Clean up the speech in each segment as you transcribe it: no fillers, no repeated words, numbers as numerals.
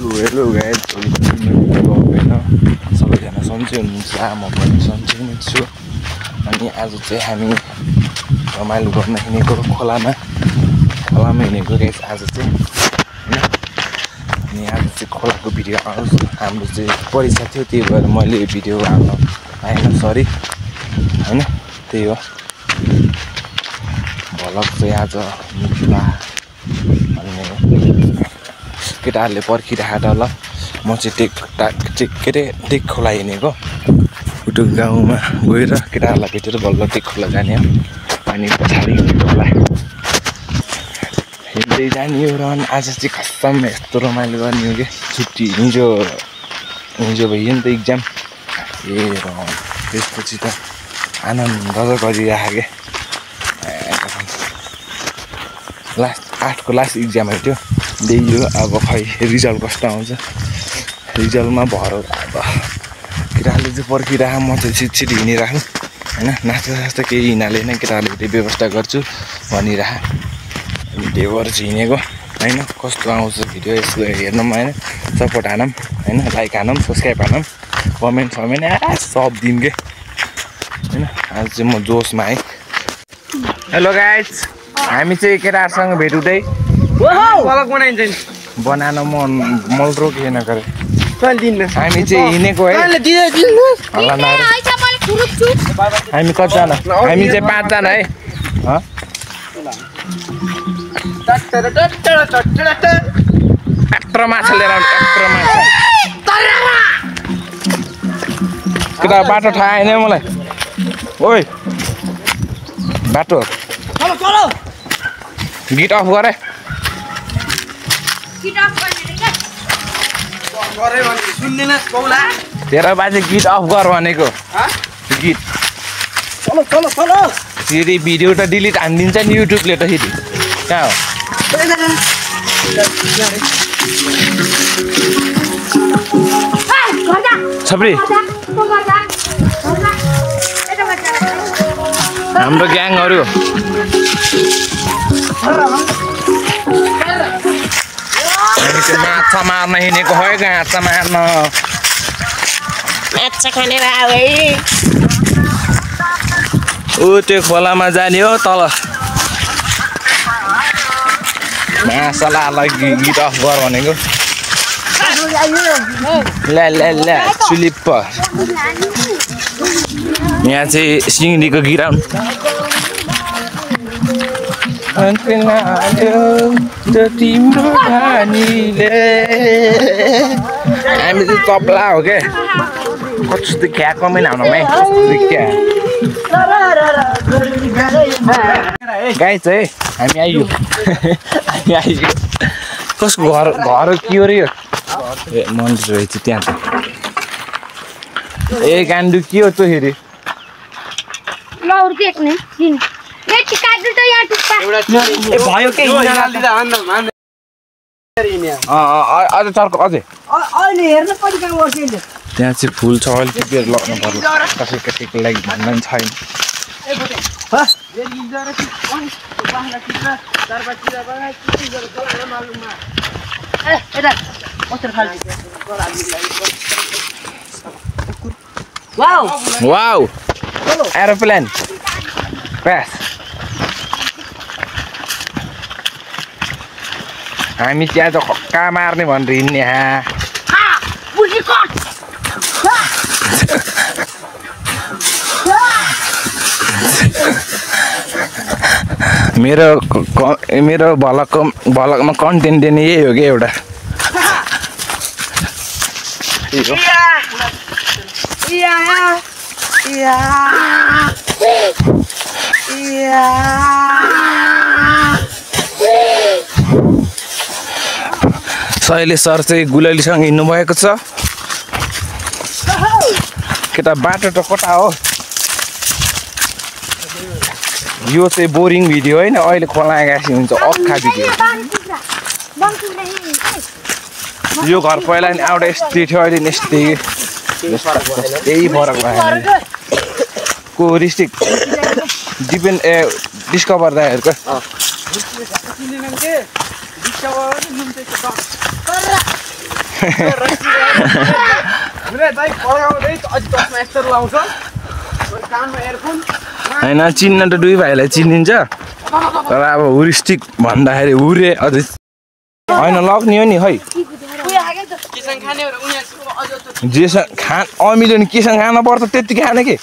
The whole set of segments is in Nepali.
हेलो गाइस, सबैजना सन्चै हुनुहुन्छ, म पनि सन्चै नै छु। अनि आज चाहिँ हामी रमाइलो गर्न हिँडेको खोलामा हिँडेको गाइस आज चाहिँ हैन। अनि आज चाहिँ खोलाको भिडियो आउँछ। हाम्रो चाहिँ परीक्षा थियो, त्यही भएर मैले भिडियो हाल्न पाएन, सरी हैन। त्यही हो, भलक चाहिँ आज निक्ला भन्ने केटाहरूले पर्खिरहेको होला। म चाहिँ टेक खोला हिँडेको, उटो गाउँमा गएर केटाहरूलाई भेटेर बल्ल टेक खोला जाने हो। अनि पछाडि खोला हिँड्दै जाने हो। र आज चाहिँ खत्तम यस्तो रमाइलो गर्ने हो कि छुट्टी हिजो भयो नि त इक्जाम, र त्यसपछि त आनन्द गरिरहेको के लास्ट 8 को लास्ट इक्जाम थियो। त्यही हो, अब खै रिजल्ट कस्तो आउँछ, रिजल्टमा भर अब केटाहरूले चाहिँ पर्खिरह। म चाहिँ छिटो हिँडिरहेको हैन, नाच्दा सास्दा केही हिँडालेन, केटाहरूले त्यो व्यवस्था गर्छु भनिरह। अनि त्यही भएर चाहिँ हिँडेको हैन। कस्तो आउँछ भिडियो यसो हेर्नु पनि हैन, सपोर्ट हानौँ हैन, लाइक हानौँ, सब्सक्राइब हानौँ, कमेन्ट सब दिन के हैन। आज चाहिँ म जोसमा आएँ। हेलो गाइस, हामी चाहिँ केटाहरूसँग भेट हुँदै अलग बनाइन्छ नि, बनान मल रोकेन गरे। हामी चाहिँ हिँडेको है। हामी कतिजना? हामी चाहिँ 5 जना है। एक्टर माछा लिएर आउनु, एक्टर माछा। केटा बाटो थाहा होइन मलाई। ओइ बाटो गिट अफ गरे। तेरो बाजे गीत अफ गर भनेको। गीत फेरि भिडियो त डिलिट हानिदिन्छ नि युट्युबले त। फेरि कहाँ हो छपरी? हाम्रो ग्याङहरू हामी चाहिँ माछा मार्न हिँडेको है। माछा मार्न, माछा खाने भाइ। ऊ त्यो खोलामा जाने हो तल। माछालाई गीत अफ गर भनेको। ल्या सुलिप्प। यहाँ चाहिँ सिङ्गीको गिराउन्ड। तिम्रो नानीले हामी चाहिँ तबला हो क्या। कस्तो क्या कमेन हाउनुमा क्या गाइस है। हामी आइयो हामी आइयो। कसको घर के हो र यो? ए मन्दिर रहेछ त्यहाँ त। ए गान्डु के हो त फेरि? अझै चर्को अझै त्यहाँ चाहिँ फुल छ, अलिकति बेर लग्नु पर्यो। कसैको लागि भन्दा पनि छैन। Wow aeroplane crash. हामी चाहिँ आज खक्का मार्ने भनेर हिँड्ने। मेरो भलकमा कन्टेन्ट दिने यही हो कि एउटा। शैलेश सर चाहिँ गुलेलीसँग हिँड्नु भएको छ। केटा बाटो त कता हो? यो चाहिँ बोरिङ भिडियो होइन, अहिले खोला गाँसी हुन्छ अख्खा भिडियो। यो घर पहिला नि एउटा यस्तै थियो, अहिले नि यस्तै। त्यही फरक भयो। को डिस्ट्रिक्ट डिस्कभर दाइहरूको होइन चिन्न त दुई भाइलाई चिनिन्छ तर अब हुरिस्टिक भन्दाखेरि हुरे अझै होइन लग्ने हो नि खै जेसँग खान अमिलो नि केसँग खान पर्छ त्यत्तिकै खाने कि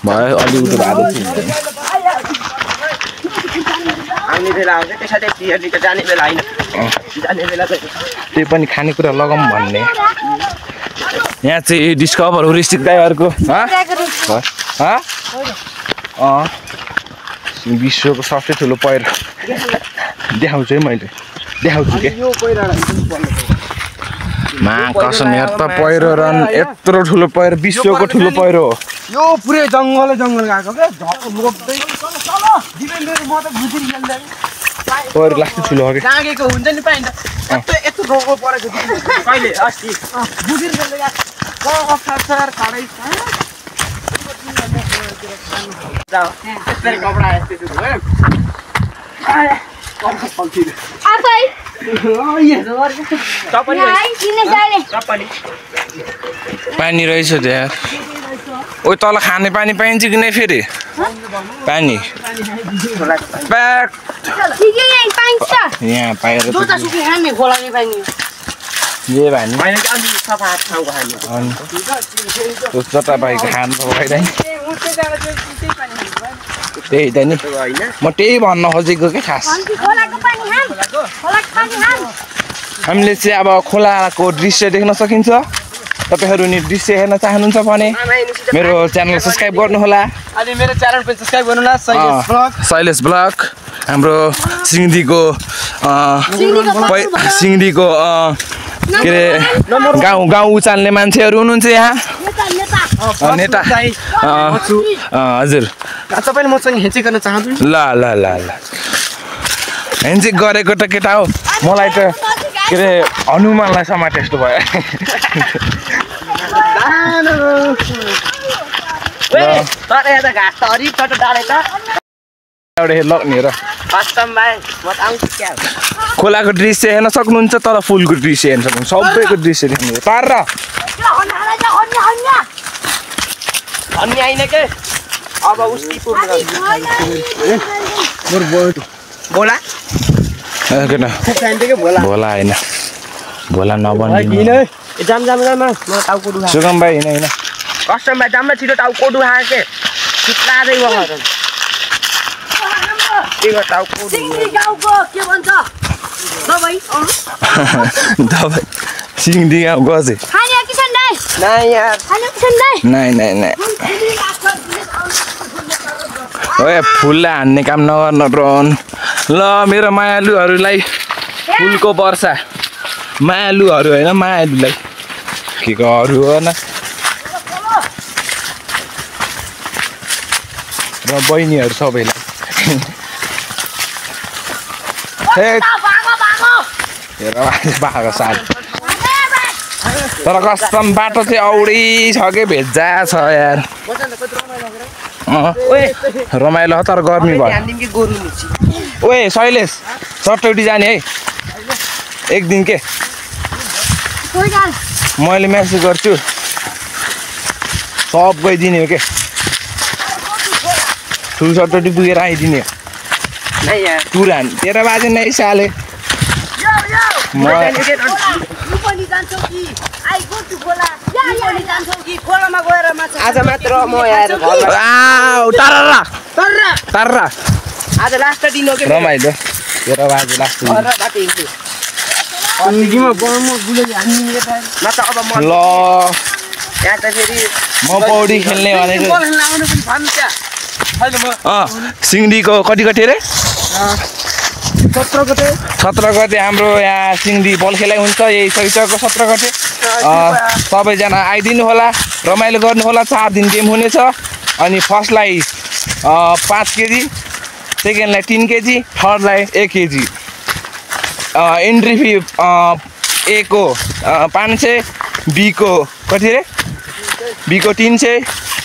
भयो अलि उठो भएको त्यही पनि खानेकुरा लगाऊँ भन्ने यहाँ चाहिँ डिस्कभर हुरिस्टिक ड्राइभरको विश्वको सबसे ठुलो पहिरो देखाउँछु है मैले देखाउँछु के कसम यहाँ त पहिरो रन यत्रो ठुलो पहिरो विश्वको ठुलो पहिरो हो यो पुरै जङ्गल गएको क्या पहिरो लास्ट ठुलो हो कि जागेको हुन्छ नि पाइन्छ यत्रो गाउँको परेको कहिले अस्ति बुझिर खेल्दै पानी रहेछ त्यहाँ ओ तल खाने पानी पाइन्छ कि नै फेरि पानी यहाँ पाएर जे तपाईँ खानु त्यही त नि म त्यही भन्न खोजेको कि खास हामीले चाहिँ अब खोलाको दृश्य देख्न सकिन्छ तपाईहरु नि दृश्य हेर्न चाहनुहुन्छ भने मेरो च्यानल सब्स्क्राइब गर्नुहोला अनि मेरो च्यानल पनि सब्स्क्राइब गर्नुहोला शैलेश ब्लग हाम्रो सिङदीको के रे गाउँ उचाल्ने मान्छेहरु हुनुहुन्छ यहाँ नेता हजुर तपाईले मसँग हेन्चेक गर्न चाहन्छु ल हेन्चेक गरेको त केटा हो मलाई त के रे हनुमानलाई समाते जस्तो भयो तर यहाँ त घाँस त हरिपट डाले त एउटा लग्ने र कस्टम भाइ म त आउँछु क्या खोलाको दृश्य हेर्न सक्नुहुन्छ तर फुलको दृश्य हेर्न सक्नुहुन्छ सबैको दृश्य देख्नु तार र अन्य आइन के अब उसकी बोला भोला होइन भोला नबन्ने जाम म टाउको दुखा सुगम भाइ होइन कस्टम भाइ जाममा छिटो टाउको दुखा के चित्लादै भयो के गर् टाउको गाउँको के भन्छ दबाई सिङदी गाउँको चाहिँ खाने किसन दाइ नाइ यार खाने किसन दाइ नाइ ओए फुललाई हान्ने काम नगर्नु रोन ल मेरो मायालुहरूलाई फुलको वर्षा मायालुहरू होइन मायालुलाई के अरू हो न र बहिनीहरू सबैलाई बाघ साथ तर कस्टम बाटो चाहिँ औडी छ कि भेज्जा छ यार रमाइलो तर गर्मी भयो ओए शैलेश चटौटी जाने है एक दिन के मैले म्यासेज गर्छु सब गइदिने हो के ठुलो चटौटी पुगेर आइदिने हो टुरान 13 बजे नै साले आज मात्र म यार तारा आज लास्ट दिन हो के रमाइलो 13 बजे लास्ट दिन ल यहाँ त फेरि म पौडी खेल्ने भनेको सिङदीको कति अरे 17 गते हाम्रो यहाँ सिङदी बल खेलाइ हुन्छ यही चैतको 17 गते सबैजना आइदिनु होला रमाइलो गर्नु होला 4 दिन गेम हुनेछ अनि फर्स्टलाई 5 केजी सेकेन्डलाई 3 केजी थर्डलाई 1 केजी एन्ट्री फी ए को 500 बी को कति रे बी को 300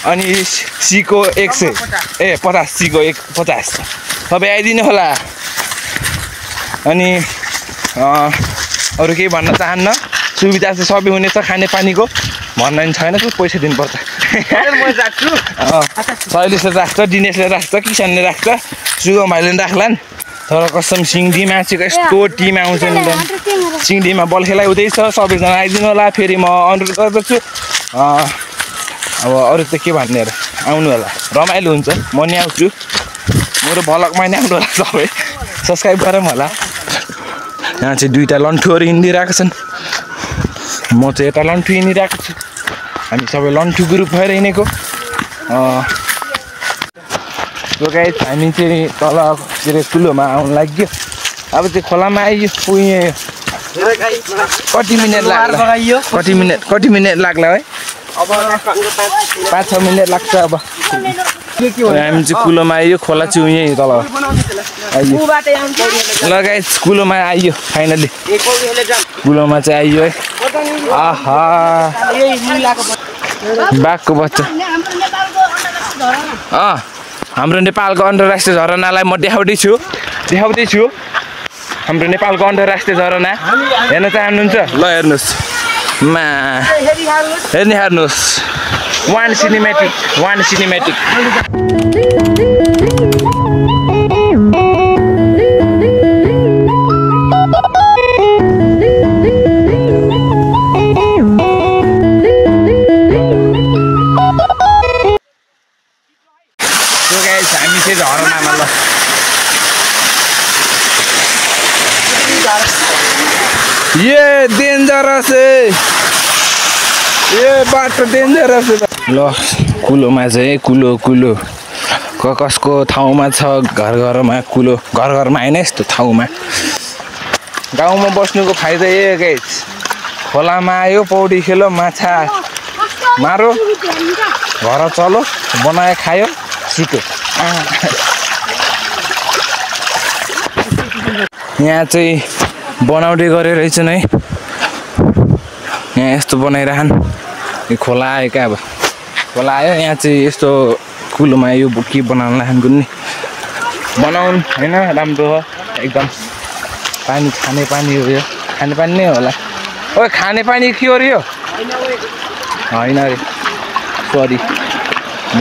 अनि सी को 100 ए 50 सी को 50 सबै आइदिनु होला अनि अरू केही भन्न चाहन्न सुविधा चाहिँ सबै हुनेछ खानेपानीको भन्न नि छैन त्यो पैसा दिनुपर्छ शैलेशले राख्छ दिनेशले राख्छ किसानले राख्छ सुगम भाइले पनि राख्लान् तर कसम सिङडीमा चाहिँ यस्तो टिम आउँछ नि सिङडीमा बल खेलाउँदैछ सबैजना आइदिनु होला फेरि म अनुरोध गर्दछु अब अरू त के भन्ने अरे आउनु होला रमाइलो हुन्छ म नि आउँछु मेरो भ्लगमा नि आउनु होला सबै सब्सक्राइब गरौँ होला यहाँ चाहिँ दुईवटा लन्ठुहरू हिँडिरहेको छन् म चाहिँ यता लन्ठु हिँडिरहेको छु हामी सबै लन्ठु ग्रुप भएर हिँडेको गाइस हामी चाहिँ तल के अरे कुलोमा आउनु लाग्यो अब चाहिँ खोलामा आइयो पुग्यो कति मिनट लाग्ला कति मिनट लाग्ला है अब 5-6 मिनट लाग्छ अब हामी चाहिँ कुलोमा आइयो खोला चाहिँ यहीँ तल आइयो ल गाइस कुलोमा आइयो फाइनली कुलोमा चाहिँ आइयो है आहा बाघको बच्चा हाम्रो नेपालको अन्तर्राष्ट्रिय झरनालाई म देखाउँदैछु हाम्रो नेपालको अन्तर्राष्ट्रिय झरना हेर्न चाहनुहुन्छ ल हेर्नुहोस् हेर्नुहोस् वान सिनेमेटिक हामी चाहिँ झरनामा ल ये डेन्जरस ये बाटो डेन्जरस ल कुलोमा चाहिँ कुलो कसको ठाउँमा छ घरमा कुलो घरमा होइन यस्तो ठाउँमा गाउँमा बस्नुको फाइदा यही गाइस खोलामा आयो पौडी खेलो माछा मारो घर चलो बनायो खायो सुतो यहाँ चाहिँ बनाउँदै गरे रहेछन् है यहाँ यस्तो बनाइरहन् यो खोला आयो क्या अब खोला आयो यहाँ चाहिँ यस्तो कुलोमा यो के बनाउनु लाग्नु नि बनाउनु होइन राम्रो हो एकदम पानी खाने पानी हो यो खाने पानी नै होला ओ खाने पानी के हो यो होइन अरे सरी म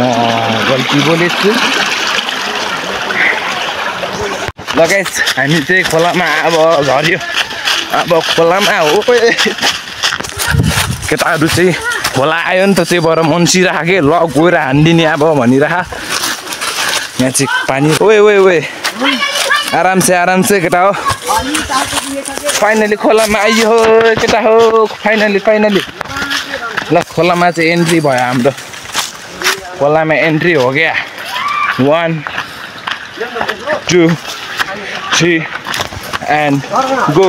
गल्ती बोलेछु ल गाइस हामी चाहिँ खोलामा अब झऱ्यो अब खोलामा हो केटाहरू चाहिँ खोला आयो नि त त्यही भएर मन्सिरहेको के ल गएर हानिदिने अब भनिरह यहाँ चाहिँ पानी ओए आराम से केटा हो फाइनली खोलामा आइयो केटा हो फाइनली ल खोलामा चाहिँ एन्ट्री भयो हाम्रो खोलामा एन्ट्री हो गया 1 2 3 and go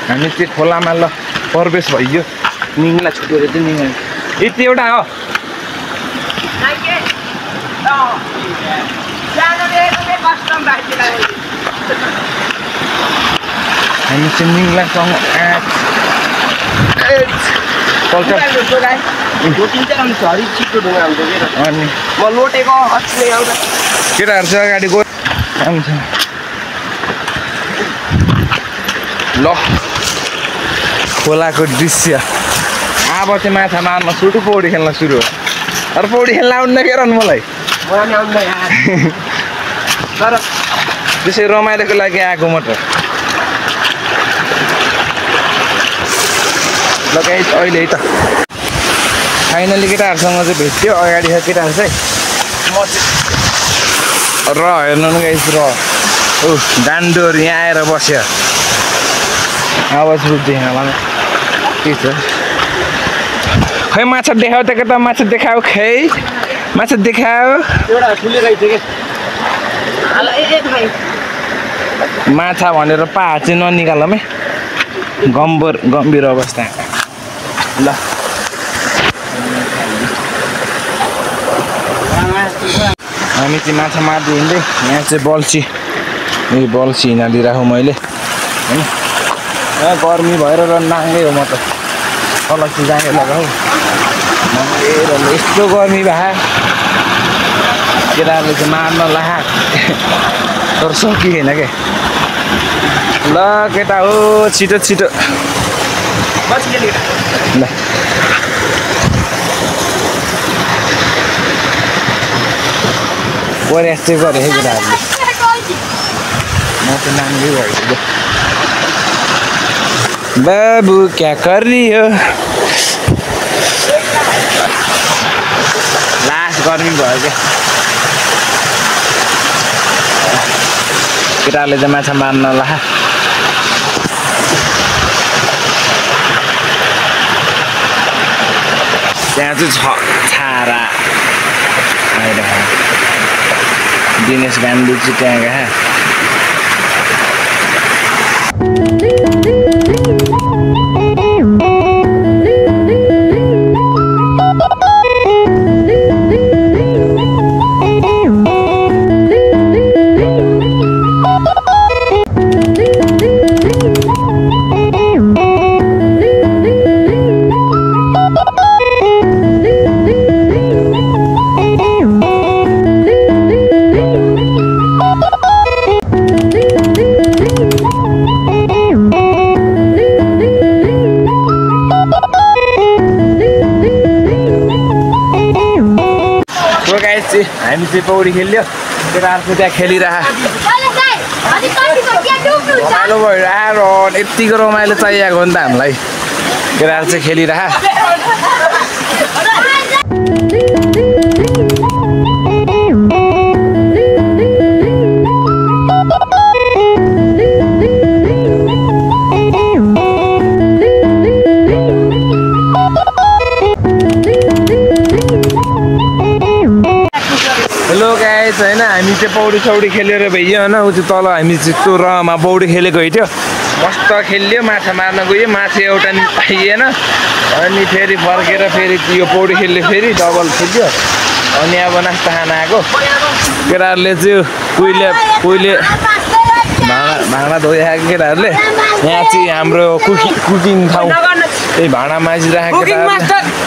हामी चाहिँ खोलामा ल प्रवेश भइयो निङला छुटेर चाहिँ निङ यति एउटा हो हामी चाहिँ निङलासँग अनि म लोटेको केटाहरू चाहिँ अगाडि गयो ल खोलाको दृश्य अब चाहिँ माछा मार्न सुरु पौडी खेल्न सुरु हो अरू पौडी खेल्न आउनु के रहनु मलाई तर त्यसै रमाइलोको लागि आएको मात्र ल गाइस अहिले त फाइनली केटाहरूसँग चाहिँ भेट्यो अगाडि छ केटाहरू चाहिँ म चाहिँ र हेर्नु न गाइस र डान्डोहरू यहाँ आएर बस्यो आवाज बुझ्दैन मलाई के छ खै माछा देखाऊ त केटा माछा देखाऊ खै माछा देखाऊ एउटा ठुलो रहेछ के माछा भनेर पाहा चाहिँ ननिकालमै गम्भीर अवस्था ल हामी चाहिँ माछा मार्दै हिँड्दै यहाँ चाहिँ बल्छी हिँडिदिइराखौँ मैले होइन गर्मी भएर र नाङ्गै हो म त अलग्गै जाने लगाऊ यस्तो गर्मी भए केटाहरूले चाहिँ मार्न लाहा तर सकिएन के ल केटा हो छिटो ल प्रयास चाहिँ गरे है केटाहरूले म त नाङ्गै भएको बाबु क्या कर रही हो लास्ट गर्मी भयो क्या केटाहरूले चाहिँ माछा मार्न ला त्यहाँ चाहिँ छारा दिनेश गान्धी चाहिँ त्यहाँ गए हामी चाहिँ पौडी खेल्यो केटाहरूको त्यहाँ खेलिरहेको रमाइलो भइरहेको यत्तिको रमाइलो चाहिएको हो नि त हामीलाई केटाहरू चाहिँ खेलिरहेको होइन हामी चाहिँ पौडी खेलेर भइयो होइन ऊ चाहिँ तल हामी चाहिँ त्यो रहमा पौडी खेलेको थियो मस्त खेल्यो माछा मार्न गयो माछा एउटा नि पाइएन अनि फेरि फर्केर फेरि यो पौडी खेल्यो फेरि डबल खेल्यो अनि अब नास्ता खान आएको केटाहरूले चाहिँ कोहीले भाँडा धोइरहेको केटाहरूले यहाँ चाहिँ हाम्रो कुकिङ ठाउँ त्यही भाँडा माझिरहेको केटाहरूले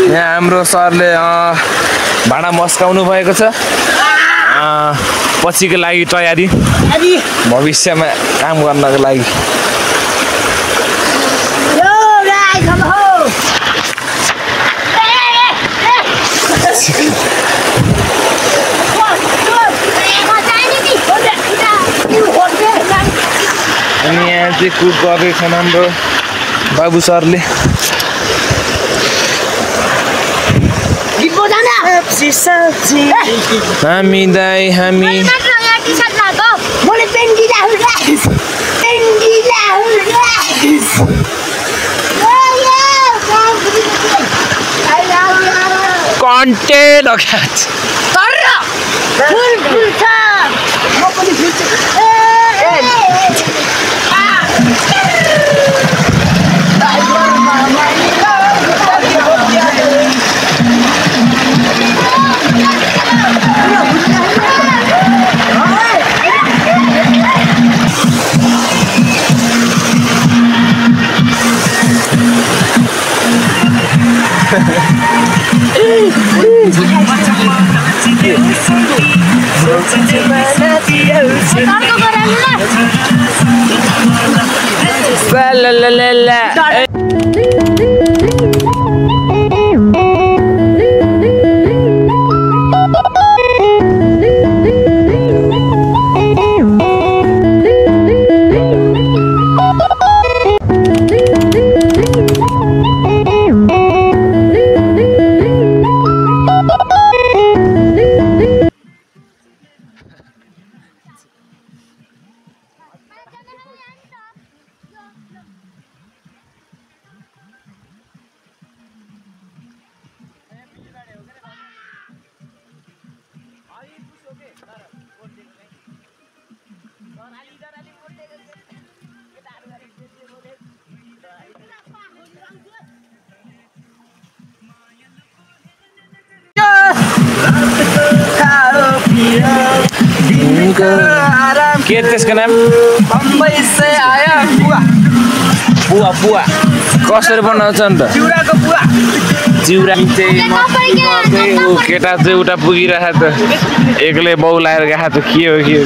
यहाँ हाम्रो सरले भाँडा मस्काउनु भएको छ पछिको लागि तयारी भविष्यमा काम गर्नको लागि अनि यहाँ चाहिँ कुक गर्दैछन् हाम्रो बाबु सरले हामी दाइ हामी कन्टेन्ट के त्यसको नाम बम्बई से आया बुवा पुवा पुवा कसरी बनाउँछ नि त चिउराको बुवा चिउरा चाहिँ केटा चाहिँ उता पुगिरहेको त एक्लै बाउ लाएर गएको त के हो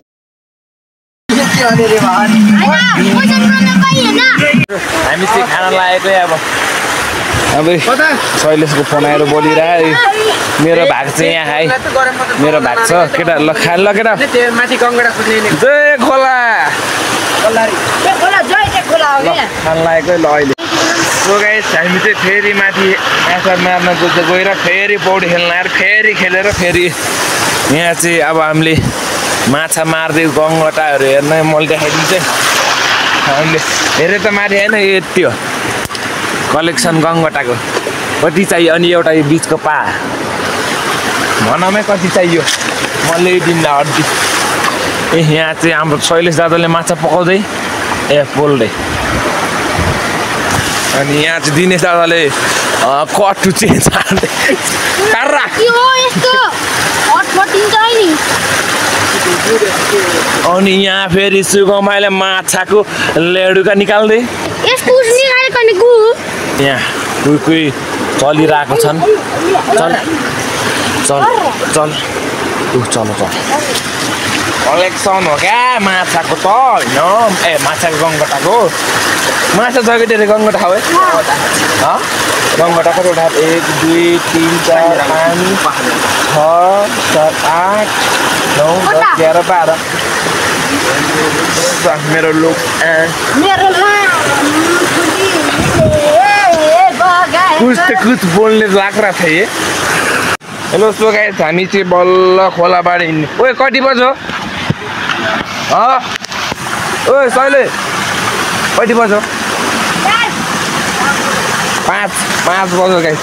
हामी चाहिँ खाना लागेकै अब शैलेशको फोन आएर बोलिरह्यो मेरो भाग चाहिँ यहाँ खाइ मेरो भाग छ केटा ल खा ल केटा माथि गङ्गडा खोज्ने जय खोला खाना लागेकै ल अहिले सो गाइस हामी चाहिँ फेरि माथि माछा मार्न गएर फेरि पौडी खेल्न आएर फेरि खेलेर फेरि यहाँ चाहिँ अब हामीले माछा मार्दै गङ्गटाहरू हेर्न मैले देखाइदिन्छु हामीले हेरेँ त माथि होइन यति हो कलेक्सन गङ्गटाको कति चाहियो अनि एउटा यो बिचको पा भनमै कति चाहियो मैले दिन्दा हड्डी यहाँ चाहिँ हाम्रो शैलेश दादाले माछा पकाउँदै पोल्दै अनि यहाँ चाहिँ दिनेश दादाले कट्टु चेन्ज हाल्दै अनि यहाँ फेरि सुगमाले माछाको लेडुका निकाल्दै यहाँ कोही चलिरहेको छन् चल चल चल चल चल कलेक्सन हो क्या माछाको त होइन माछाको गङ्गटाको माछा छ कि गङ्गटा हो है गङ्गटा कतिवटा 1 2 3 4 5 6 7 8 9 10 11 12 मेरो लोक कुछ बोल्ने लाग्रा थिए हेलो सो गाइस हामी चाहिँ बल्ल खोलाबाट हिँड्ने ओए कति बज्यो ओए सहिले कति बज्यो 5 बज्यो गाइस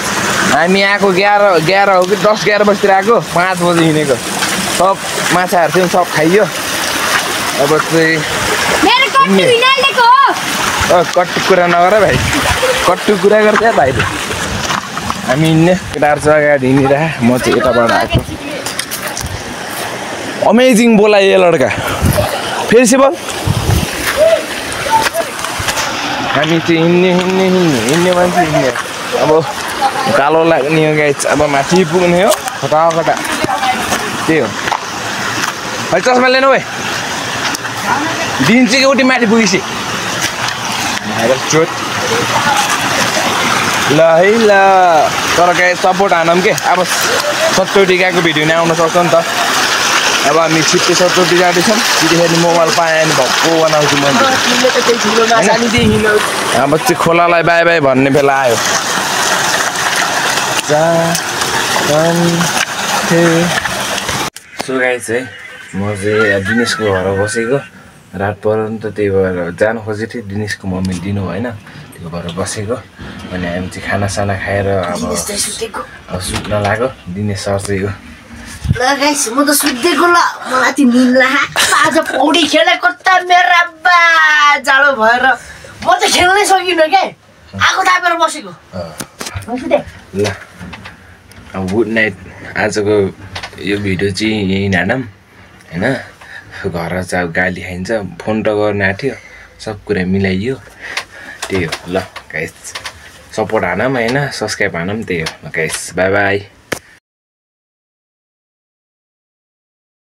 हामी आएको 11 हो कि 10-11 बजीतिर आएको 5 बजी हिँडेको सब माछाहरू चाहिँ सब खाइयो अब चाहिँ कट्टु कुरा नगर भाइ कट्टु कुरा गर्छ भाइले हामी हिँड्ने केटाहरू चाहिँ अगाडि हिँडिरह म चाहिँ यताबाट आएको अमेजिङ बोलायो यो लड्का फेरि से बोल हामी चाहिँ हिँड्ने मान्छे हिँड्ने अब कालो लाग्ने हो गाइस अब माथि पुग्ने हो कता त्यही हो है चस्मा लिनु है दिन चाहिँ एउटै माथि पुगेपछि चोट ल है ल तर गाइस सपोर्ट हानौँ के अब 70 टिकाको भिडियो नै आउन सक्छ नि त अब हामी छिट्टै 70 टिका जाँदैछौँ त्यतिखेर मोबाइल पाएँ अनि भक्को बनाउँछु मैले अब चाहिँ खोलालाई बाई बाई भन्ने बेला आयो सो गाइस है म चाहिँ दिनेशको घर बसेको रात पऱ्यो नि त त्यही भएर जानु खोजेको थिएँ दिनेशको मम्मीले दिनु भएन त्यो भएर बसेको अनि हामी चाहिँ खानासाना खाएर अब सुत्न लाग्यो दिनेश सर चाहिँ हो ल गाइस म त सुत्दैको ल मलाई त निद लाग्यो आज पौडी खेलेको त मेरो बा जाडो भएर म त खेल्नै सकिनँ के आगो तापेर बसेको ल अब गुड नाइट आजको यो भिडियो चाहिँ यहीँ हानौँ होइन घर चाहिँ अब गाली खाइन्छ फोन त गर्न आएको थियो सब कुरा मिलाइयो त्यही हो ल गाइस सपोर्ट हानौँ होइन सब्सक्राइब हानौँ त्यही हो गाइस बाई बाई